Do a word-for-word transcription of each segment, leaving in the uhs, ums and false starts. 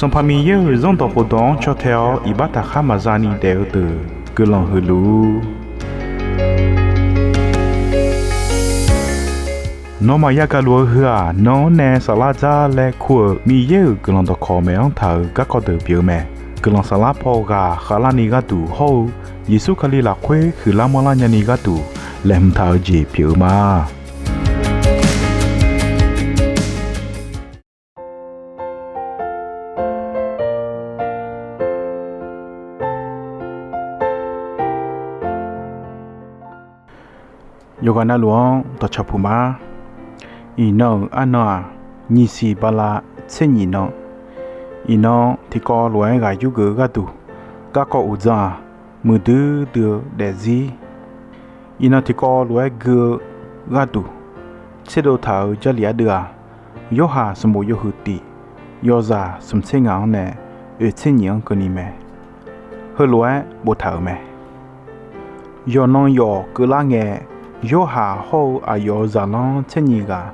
Sanqpaq Miqyaer-euq Zanrdawq khofdawq-anr caw tae-awr iqbax taqkhar maqza ni daef-eu deuq guiqlanq huiq luf-ur. Nawmaf yagaq luf-eu heu-aq, nan-anr nae saflar dzar laer kur-euq Miqyaer-euq guiqlanq dawqkawq maeq-anr taq-euq garkawv deuq pyeuf-eu mae. Guiqlanq saflar paw ghaq khavlarni gharduq hawr-eu Yeqsur Kali lafkhoer huiqlar manrlar nyani gharduq laeqhmq taq-eu jeq pyeuf-eu ma. Yawqghaq navluf-anr dawqcawq puq ma. Iqnan-euq arnan-aq, nyiq siq bala tser nyif nan. Iqnan tiqkawv lof-aer ghaq yurgeuf-eu gharduq, garkawv uqdzan-aq, muiqdui dui-eu daefzir. Iqnan tiqkawv lof-aer gui-eu gharduq tserdov taq-euq Jarlif ardeuv-aq, Yorhaq sanqbof yawhuiq tiq, yawzaq smq tser ngaq-anr nae oeq tser nyif-anr keuvni mae. Heulof-aer boftaq-euq mae. Yawqnan yawf keuvlar ngae, Yorhaq hawr-eu aqyawf-euq zaqlanr tser nyif ghaq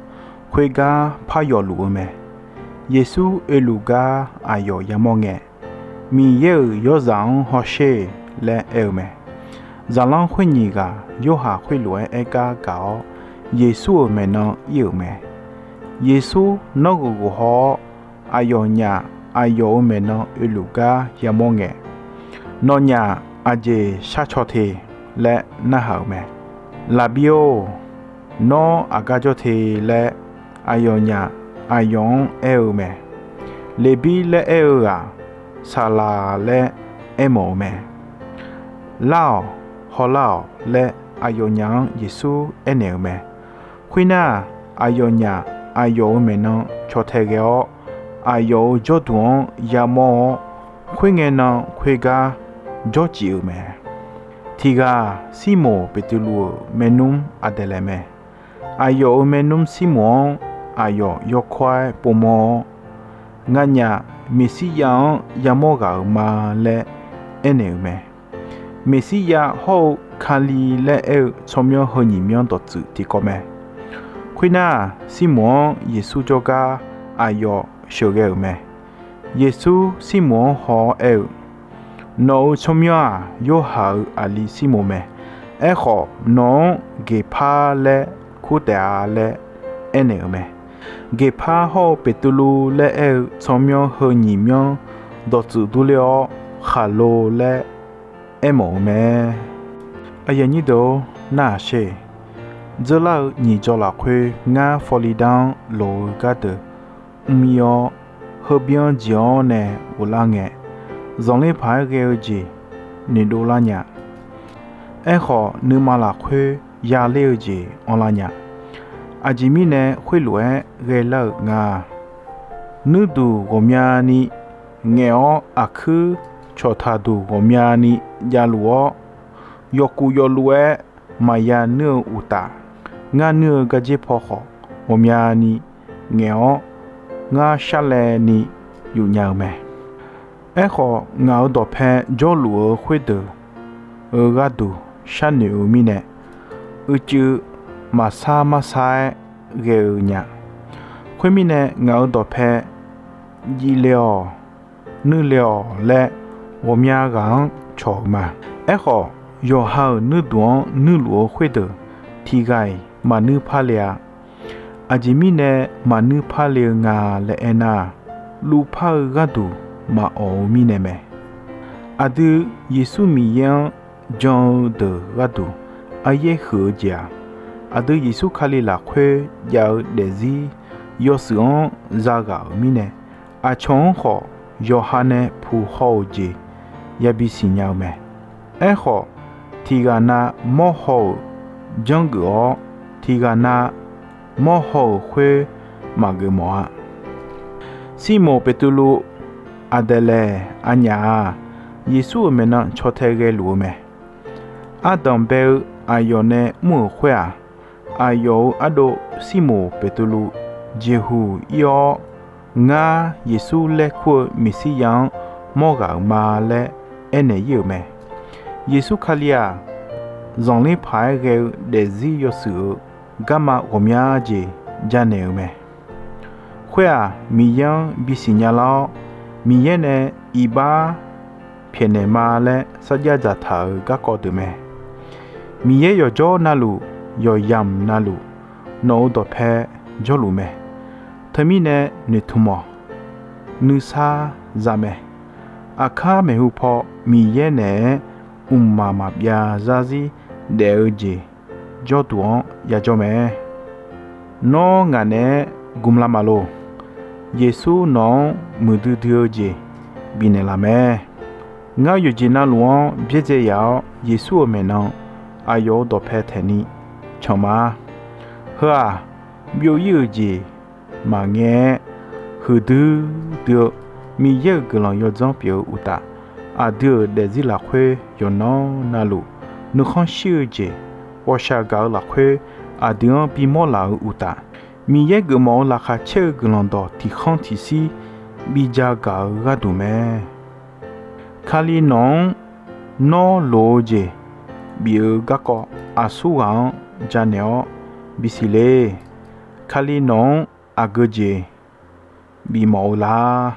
khoergar par yawfluf-eu mae. Yeqsur oeluf gar aqyawf yamawr ngae, Miqyaer-euq Yawrzaq-anr hawsher laer aer-eu mae. Zaqlanr khoer nyiq ghaq Yorhaq khoerlof-aer aergar gaq-awr, Yeqsur-euq maeqnan ir-euq mae. Yeqsur nawr ghofghof haw-awr, aqyawfnyaf aqyawf-euq maeqnan oeluf gar yamawr ngae, nawnyaf aqjeq sharcaw te laer narhaq-euq mae. Laqbir-or, nawr aqgar jawr te laer aqyawfnyaf aqyawf-anr aer-eu mae. Leqbir laer aer-eu ghaq, Saqlaq laer aermawf-eu mae. Lar-awq, hawlar-awq laer aqyawfnyaf-anr Yeqsur aernaeq-euq mae. Khoernar, aqyawfnyaf aqyawf-euq maeqnan caw tae ghae-awr, aqyawf-euq jawrduq-anr yamawr-awr, khoerngae nan khoergar jawrcif-euq mae. Tiq ghaq-aq, Sirmoq Beqtuvluv-euq maernmr Aqdaeqlaeq mae. Aqyawf-euq maernmr Sirmoq-anr aqyawf yawkawr-aer povmawr-awr, Nganyaf Meqsiryav-anr yamawr ghaq-euq ma laer aernaeq-euq mae. Meqsiryav hawr-eu Kali laer aer-eu tsawrmyanr heu nyiq myanr dawqtsuif tiqkawv mae. Khoernar, Sirmoq-anr Yeqsur jawrgar aqyawf sheuqghae-euq mae. Yeqsur Sirmoq-anr haw-awr aer-eu, Nawq-euq tsawrmyanr-aq, Yorhaq-euq aqli Sirmoq mae. Aerkhawf, nawq-anr Geqpar laer kur taef-a laer aernaeq-euq mae. Geqpar hawr-eu Beqtuvluv laer aer-eu tsawrmyanr heu nyiq myanr dawqtsuif durler-awr, Khaqlo laer aermawf-eu mae. Aqyuif aqnyir deuq-or, narhaq sher. Dzeurlar-eu nyiq jawr lafkhoer ngar Fawlidanr-anr loq-eu gardeuq mr-ir-awr, heubyan jeq-awr nae ghoflar ngae, zanqler paq-aer ghae-eu jeq noeqdov lar nya. Aerkhawf, nuima lafkhoer yaler-eu jeq anrlar nya. Aqjeq mirnae khoerlof-aer ghaelar-euq nga. Nuirduq ghawqmyani ngaef-awr, aqkuir cawqtaq duq ghawqmyani javluf-awr, yawqkuf yawfluf-aer maqya nuir-eu uqtaf, ngar nuir-eu gardzer paw khawf ghawqmyani ngaef-awr, ngar sharlaevni yufnya-eu mae. Aerkhawf, ngaq-euq dawqpae jawrluf-eu khoerdeuq-euq gharduq sharnoeq-eu mirnae, uicuiv maqsar marsar-aer ghae-eu nya. Khoermirnae, ngaq-euq dawqpae jiv le-awq, nuir le-awq laer ghawqmya ghaq-anr cawq-euq ma. Aerkhawf, yawqha-euq nuirduq-anr nuirluf-eu khoerdeuq tiq ghaq-iq maqnuir par le-a. Aqjeq mirnae maqnuir par le-eu nga laer aernar, luvpar-eu gharduq maqawq-eu mirnae mae. Aqdui Yeqsur Miqyaer-anr jan-eu deuq gharduq aryaer huiq-eu jeq-aq, aqdui Yeqsur Kali lafkhoer jav-eu daefzir yawshuif-anr zaghaq-euq mirnae, aqcawq-anr khawf yawqha nae puq haw-euq jeq yabi siqnya-eu mae. Aerkhawf, tiq ghaq na mawrhaw-euq janrgeuf-awr, tiq ghaq na mawrhaw-euq khoer maqgeuf mawf-a. Sirmoq Beqtuvluv Aqdaeqlaeq aqnyaf-aq, Yeqsur-euq maeqnan caw tae ghae luf-eu mae. Ardanq bae-eu aqyawf nae mr-euq khoer-aq, aqyawf-euq ardov Sirmoq Beqtuvluv jeqhuq ir-awr, Ngar, Yeqsur laer kur-eu Meqsirya-anr mawr ghaq-euq ma laer aernaeq ir-euq mae. Yeqsur Kali-aq, zanqler paq-aer ghae-eu daefzir yawshuif-euq garma ghawqmya jeq janaeq-eu mae. Khoer-aq, Miqyaer-anr bisiq nyalar-awr, Miqyaer nae iqbax pyaeqnaeq ma laer sarjax dzaqtaq-euq garkawv deuq mae. Miqyaer yawqjawr navluf, yawqyamq navluf, nawq-euq dawqpae jawrluf mae. Teumirnae noeqtmq-awq. Nuisar za mae. Aqkar maeqhu paw Miqyaer naeq-aer mqmaq maqbyav zarzir daef-eu jeq jawrduq-anr yajawr mae. Nawr ngaq naeq-aer gmq la maqlor. Yeqsur nawq-anr muiqdui dui-eu jeq bifnaeq laf mae. Ngar yawqjeq navluf-anr byaerdzae yaf-awr, Yeqsur-euq maeqnan aqyawf-euq dawqpae taeqni canq ma. Heu-aq, byov ir-euq jeq maqngae-aer, huiqdui dui-eu Miqyaer-euq guiqlanq yawdzanr pyeuf-eu uqtaf, aqdui-euq daefzir lafkhoer yawqnan navluf nuikhanr shir-eu jeq, ghawqshaq gaq-eu lafkhoer aqdui-anr bimawr laf-eu uqtaf, Miqyaer geufmawf-eu laqkhaq caer-eu guiqlanq dawq tiq khanr tiq shir bi ja gaq-eu gharduq mae. Kali nawq-anr nawr loq-eu jeq bif-eu garkawv aqsurghaq-anr janaeq-awr bisiq le. Kali nawq-anr aqgeu jeq bifmawf-eu lar.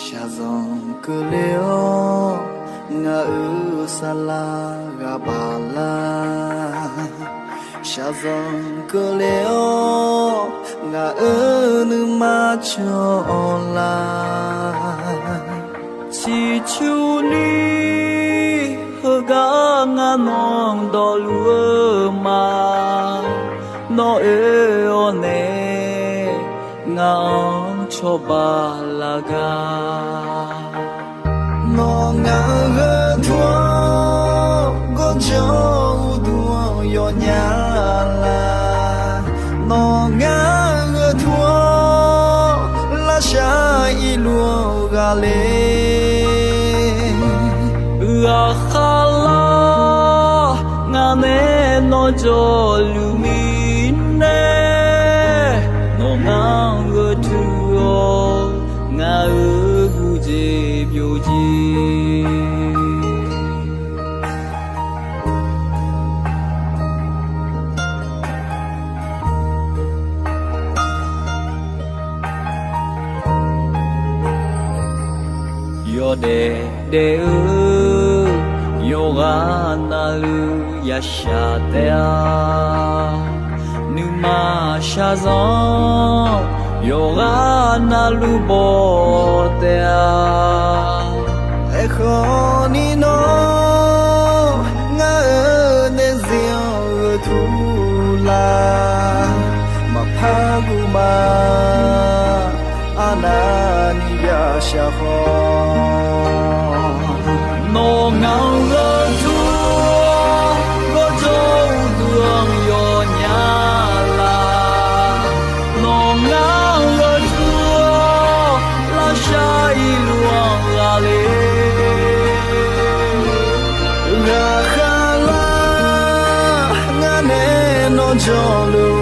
Shaqzanq keuvle-awr ngaq-euq saflar ghaq baq lar. Shaqzanq keuvle-awr ngaq-euq nuima cawq-awr lar. Ciqcurni heugar ngar nawq dawqluf-eu ma. Nawr oe-awr nae ngaq-anr cawba laf gar. Nawr ngaq-euq gharduq-anr gawrjanr uqduq-anr yawnya lar. Nawr ngaq-euq gharduq-anr lavshar irluf-anr ghaq le. Ghaqkhav lar ngaq nae nawr jawrluf mirnae, nawr ngaq-euq gharduq-awr ngaq-euq gujeq byovjir. Yawdaef daef-eu yawqghaq navluf yashaq taef-a. Nuima shaqzanq yawqghaq navluf baw taef-a. Aerkhawf ni nawr ngaq-euq daefzir-anr gheurtur lar. Maqpar guv ma arnavni yashaq khawf. Nawr ngaq-euq gharduq-anr gawrjanr uqduq-anr yawnya lar. Nawr ngaq-euq gharduq-anr lavshar irluf-anr ghaq le. Ghaqkhav lar ngaq nae nawr jawrluf